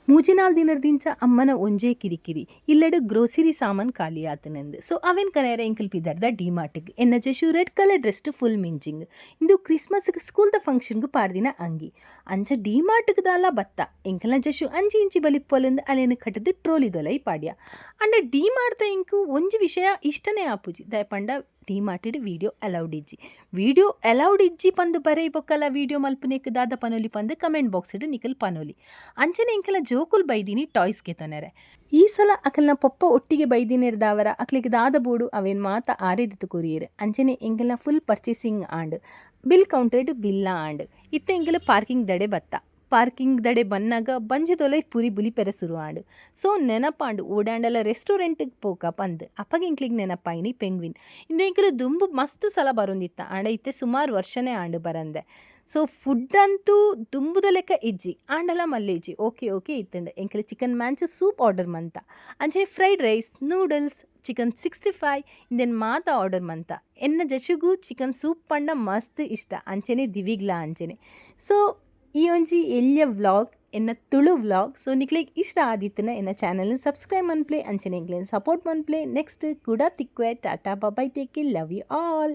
ಮೂಜಿನಾಲ್ ದಿನರ್ದಿಂಚ ಅಮ್ಮನ ಒಂಜೇ ಕಿರಿಕಿರಿ, ಇಲ್ಲಡ್ ಗ್ರೋಸರಿ ಸಾಮಾನ್ ಕಾಲಿ ಆತುಂಡು. ಸೊ ಅವೆನ್ ಕನಯೆರೆ ಎಂಕುಲು ಪಿದರ್ದ ಡಿ ಮಾರ್ಟ್ ಗ್. ಎನ್ನ ಜಶು ರೆಡ್ ಕಲರ್ ಡ್ರೆಸ್ ಫುಲ್ ಮಿಂಚಿಂಗ್. ಇಂದು ಕ್ರಿಸ್ಮಸ್ ಗ್ ಸ್ಕೂಲ್ ದ ಫಂಕ್ಷನ್ ಗ್ ಪಾಡ್ದಿನ ಅಂಗಿ. ಅಂಚ ಡಿ ಮಾರ್ಟ್ ಗ್ ದಾಲ ಬತ್ತ. ಎಂಕಲ್ನ ಜಶು ಅಂಚಿ ಇಂಚಿ ಬಲಿಪ್ಪೊಲುಂದು ಅಲೆನ್ ಕಟುದು ಟ್ರೋಲಿ ದೊಲೈ ಪಾಡ್ಯ. ಆಂಡ ಡಿ ಮಾರ್ಟ್ ದ ಎಂಕ್ ಒಂಜಿ ವಿಷಯ ಇಷ್ಟನೇ ಆಪುಜಿ. ದಾಯೆ ಪಂಡ ಡಿ ಮಾರ್ಟ್ ಡ್ ವೀಡಿಯೋ ಅಲೌಡ್ ಇಜ್ಜಿ. ವೀಡಿಯೋ ಅಲೌಡ್ ಇಜ್ಜಿ ಪಂದ್ ಬರೆಯಿ ಬೊಕ್ಕಲ ವೀಡಿಯೋ ಮಲ್ಪುನೆಕ್ ದಾದ ಪನೊಲಿ ಪಂದ್ ಕಮೆಂಟ್ ಬಾಕ್ಸ್ ಡ್ ನಿಕುಲು ಪನೊಲಿ. ಅಂಚನೆ ಎಂಕಲ್ನ ಜೋಕುಲು ಬೈದಿನಿ ಟಾಯ್ಸ್ ಗೆತೊನೆರೆ. ಈ ಸಲ ಅಕಲ್ನ ಪೊಪ್ಪ ಒಟ್ಟಿಗೆ ಬೈದಿನೆರ್ದಾವರ ಅಕ್ಲೆಗ್ ದಾದ ಬೋಡು ಅವೆನ್ ಮಾತ ಆರೆದಿತ್ತು ಕೊರಿಯೆರ್. ಅಂಚನೆ ಎಂಕಲ್ನ ಫುಲ್ ಪರ್ಚೇಸಿಂಗ್ ಆಂಡ್. ಬಿಲ್ ಕೌಂಟರ್ ಡ್ ಬಿಲ್ಲ ಆಂಡ್. ಇತ್ತೆ ಎಂಕುಲು ಪಾರ್ಕಿಂಗ್ ದಡೆ ಬತ್ತ. ಪಾರ್ಕಿಂಗ್ ದಡೆ ಬನ್ನಗ ಬಂಜಿದೊಲೈ ಪುರಿ ಬುಲಿಪೆರೆ ಸುರು ಆಂಡ್. ಸೊ ನೆನಪಾಂಡ್ ಓಡಾಂಡಲ ರೆಸ್ಟೋರೆಂಟ್ ಗ್ ಪೋಕ ಪಂದ್. ಅಪಗ ಎಂಕ್ಲೆಗ್ ನೆನಪಾಯಿನಿ ಪೆಂಗ್ವಿನ್. ಇಂದು ಎಂಕುಲು ದುಂಬು ಮಸ್ತ್ ಸಲ ಬರೊಂದಿತ್ತ. ಆಂಡ ಇತ್ತೆ ಸುಮಾರ್ ವರ್ಷನೆ ಆಂಡ್ ಬರಂದೆ. ಸೊ ಫುಡ್ ಅಂತೂ ದುಂಬುದ ಲೆಕ ಇಜ್ಜಿ. ಆಂಡಲ ಮಲ್ಲೆಜ್ಜಿ ಓಕೆ ಓಕೆ ಇತ್ತುಂಡು. ಎಂಕುಲು ಚಿಕನ್ ಮ್ಯಾಂಚು ಸೂಪ್ ಆರ್ಡರ್ ಮಂತ. ಅಂಚನೆ ಫ್ರೈಡ್ ರೈಸ್, ನೂಡಲ್ಸ್, ಚಿಕನ್ 65 ಇಂದೆನ್ ಮಾತ ಆರ್ಡರ್ ಮಂತ. ಎನ್ನ ಜಶುಗು ಚಿಕನ್ ಸೂಪ್ ಪಂಡ ಮಸ್ತ್ ಇಷ್ಟ. ಅಂಚನೆ ದಿವಿಗ್ಲ ಅಂಚನೆ. ಸೊ ಈ ಒಂಜಿ ಎಲ್ಯ ವ್ಲಾಗ್ ಎನ್ನ ತುಳು ವ್ಲಾಗ್. ಸೊ ನಿಕ್ಲೆಗ್ ಇಷ್ಟ ಆದಿತ್ತುಂಡ ಎನ್ನ ಚಾನೆಲ್ ನ್ ಸಬ್ಸ್ಕ್ರೈಬ್ ಮನ್ಪುಲೆ. ಅಂಚನೆ ಎಂಕ್ಲೆನ್ ಸಪೋರ್ಟ್ ಮನ್ಪುಲೆ. ನೆಕ್ಸ್ಟ್ ಕೂಡ ತಿಕ್ಕುವೆ. Tata, bye, take care, love you all.